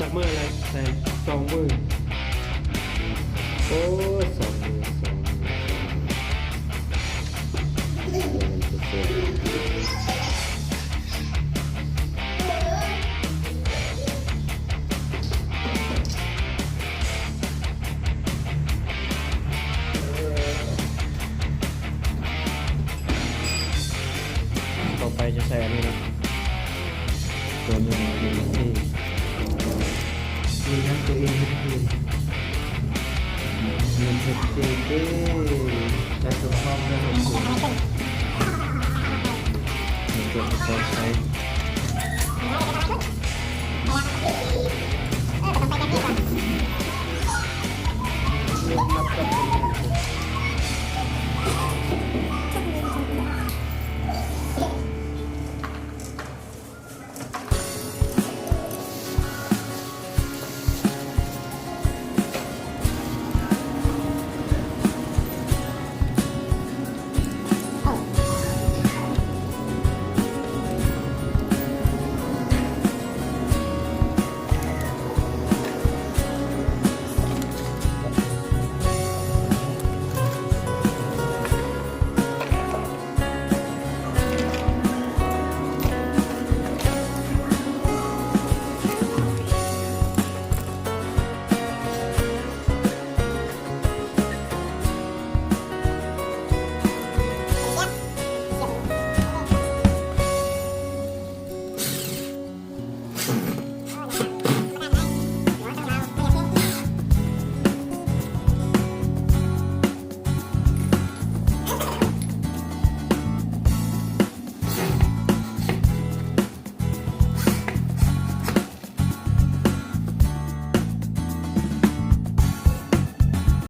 ຈັກມື້ລະ ໃສ່ສອງມື້. ໂອ້ຍ ສອງມື້ ສອງມື້ ສອງມື້ ເອີ ມັນຊິເສຍ. ຕໍ່ໄປຈະໃສ່ອັນນີ້ເນາະ ຕົວໜຶ່ງ ເອັມເອັຟທີ ມີທັງຕົວເອັມເອັຟທີ ເອັມເອັຟທີ ເອີ ໃຊ້ທົດສອບເລື່ອງລົງທຶນ ມີຕົວທົດສອບໃຊ້.